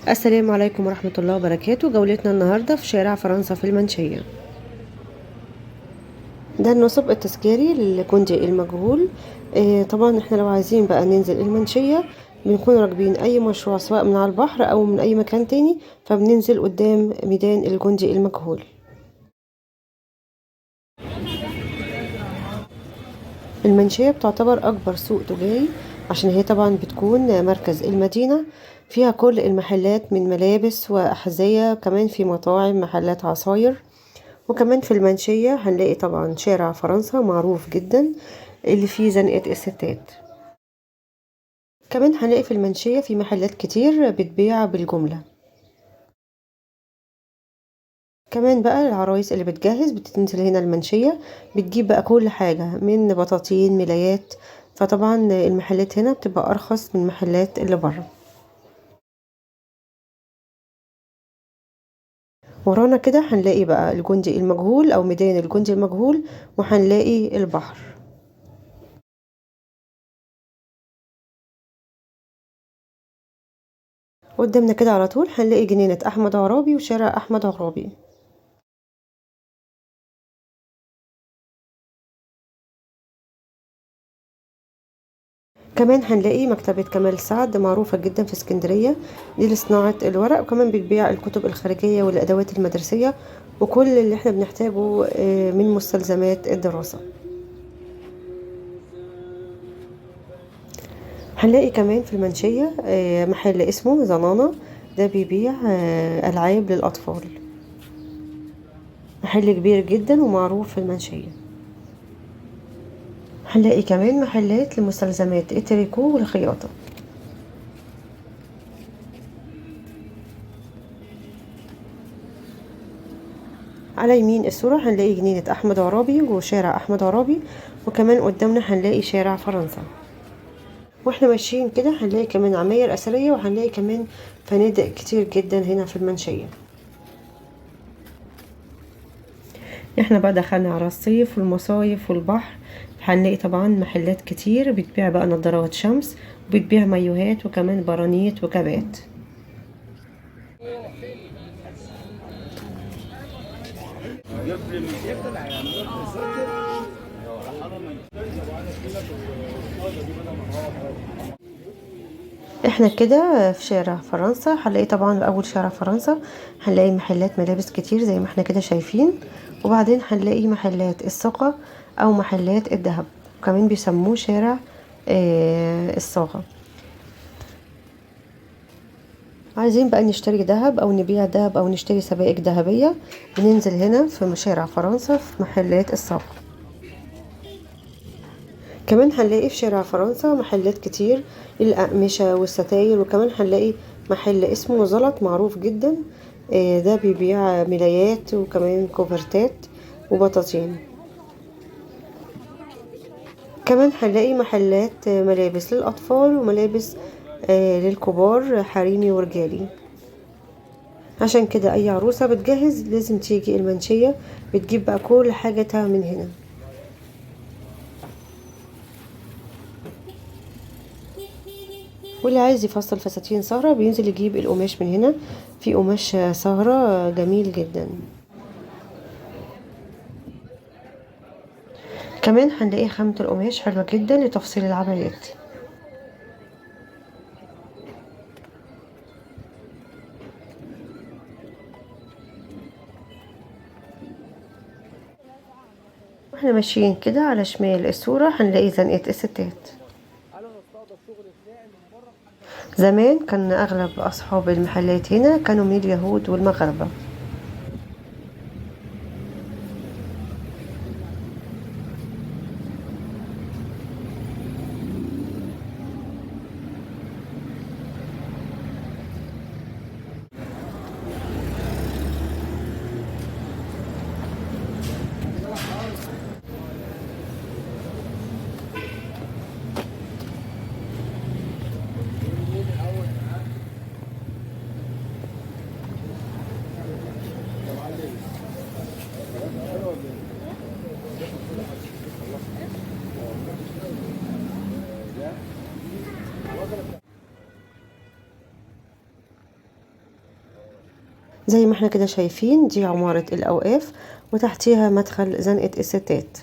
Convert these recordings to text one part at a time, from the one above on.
السلام عليكم ورحمة الله وبركاته. جولتنا النهاردة في شارع فرنسا في المنشية. ده النصب التذكاري للجندي المجهول. طبعا احنا لو عايزين بقى ننزل المنشية بنكون راكبين اي مشروع سواء من على البحر او من اي مكان تاني، فبننزل قدام ميدان الجندي المجهول. المنشية بتعتبر اكبر سوق تجاري عشان هي طبعا بتكون مركز المدينة، فيها كل المحلات من ملابس وأحذية، كمان في مطاعم، محلات عصاير. وكمان في المنشية هنلاقي طبعا شارع فرنسا معروف جدا اللي فيه زنقة الستات. كمان هنلاقي في المنشية في محلات كتير بتبيع بالجملة. كمان بقى العرايس اللي بتجهز بتنزل هنا المنشية، بتجيب بقى كل حاجة من بطاطين، ملايات، فطبعا المحلات هنا بتبقى أرخص من المحلات اللي بره. ورانا كده هنلاقي بقى الجندي المجهول أو ميدان الجندي المجهول، وهنلاقي البحر. قدامنا كده على طول هنلاقي جنينة أحمد عرابي وشارع أحمد عرابي. كمان هنلاقي مكتبة كمال سعد معروفة جدا في اسكندرية، دي لصناعة الورق، وكمان بتبيع الكتب الخارجية والأدوات المدرسية وكل اللي احنا بنحتاجه من مستلزمات الدراسة. هنلاقي كمان في المنشية محل اسمه زنانة، ده بيبيع ألعاب للأطفال، محل كبير جدا ومعروف في المنشية. هنلاقي كمان محلات لمستلزمات التريكو والخياطة. على يمين الصورة هنلاقي جنينة أحمد عرابي وشارع أحمد عرابي، وكمان قدامنا هنلاقي شارع فرنسا. واحنا ماشيين كده هنلاقي كمان عماير أثرية، وهنلاقي كمان فنادق كتير جدا هنا في المنشية. احنا بقى دخلنا على الصيف والمصايف والبحر، هنلاقي طبعا محلات كتير بتبيع بقى نظارات شمس، وبتبيع مايوهات، وكمان برانيت وكبات. احنا كده في شارع فرنسا، هنلاقي طبعا اول شارع فرنسا هنلاقي محلات ملابس كتير زي ما احنا كده شايفين، وبعدين هنلاقي محلات الصاغة او محلات الذهب، وكمان بيسموه شارع الصاغة. عايزين بقى نشتري ذهب او نبيع ذهب او نشتري سبائك ذهبية، بننزل هنا في شارع فرنسا في محلات الصاغة. كمان هنلاقي في شارع فرنسا محلات كتير للأقمشة والستاير، وكمان هنلاقي محل اسمه زلط معروف جدا، ده بيبيع ملايات وكمان كوفرتات وبطاطين. كمان هنلاقي محلات ملابس للأطفال وملابس للكبار، حريمي ورجالي. عشان كده أي عروسة بتجهز لازم تيجي المنشية، بتجيب بقى كل حاجتها من هنا. واللي عايز يفصل فساتين سهرة بينزل يجيب القماش من هنا، في قماش سهرة جميل جدا. كمان هنلاقي خامة القماش حلوة جدا لتفصيل العبايات. واحنا ماشيين كده على شمال الصورة هنلاقي زنقة الستات. زمان كان أغلب أصحاب المحلات هنا كانوا من اليهود والمغاربة. زي ما احنا كده شايفين دي عمارة الأوقاف، وتحتيها مدخل زنقة الستات.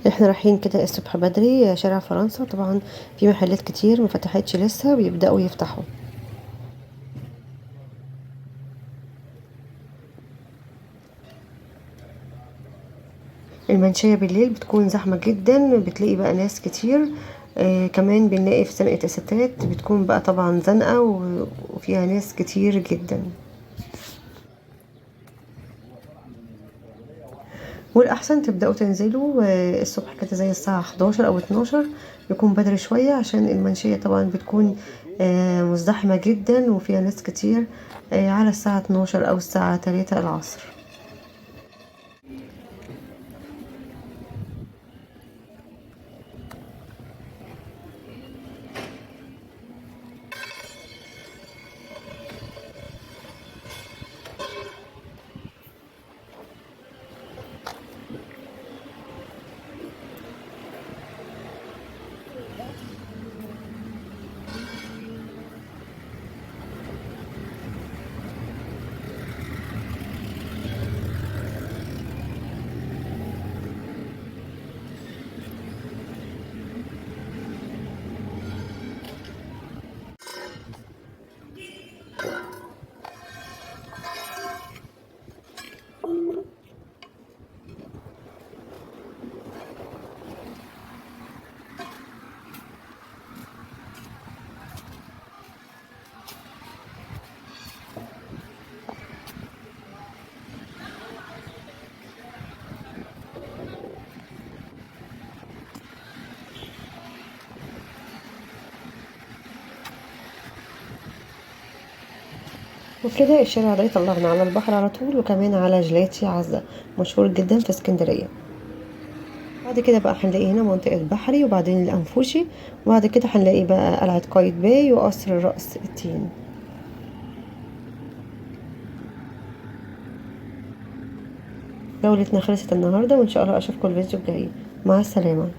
احنا رايحين كده الصبح بدري شارع فرنسا، طبعا في محلات كتير ما فتحتش لسه، بيبدأوا يفتحوا. المنشية بالليل بتكون زحمة جدا، بتلاقي بقى ناس كتير. كمان بنلاقي في زنقة الستات بتكون بقى طبعا زنقة وفيها ناس كتير جدا. والأحسن تبدأوا تنزلوا الصبح كده زي الساعة 11 أو 12، يكون بدري شوية عشان المنشية طبعا بتكون مزدحمة جدا وفيها ناس كتير، على الساعة 12 أو الساعة 3 العصر. وكده الشارع ده يطلعنا على البحر على طول، وكمان على جيلاتي عزة مشهور جدا في اسكندرية. بعد كده بقى هنلاقي هنا منطقة بحري، وبعدين الأنفوشي، وبعد كده هنلاقي بقى قلعة قايتباي وقصر رأس التين. جولتنا خلصت النهاردة، وإن شاء الله أشوفكم الفيديو الجاي. مع السلامة.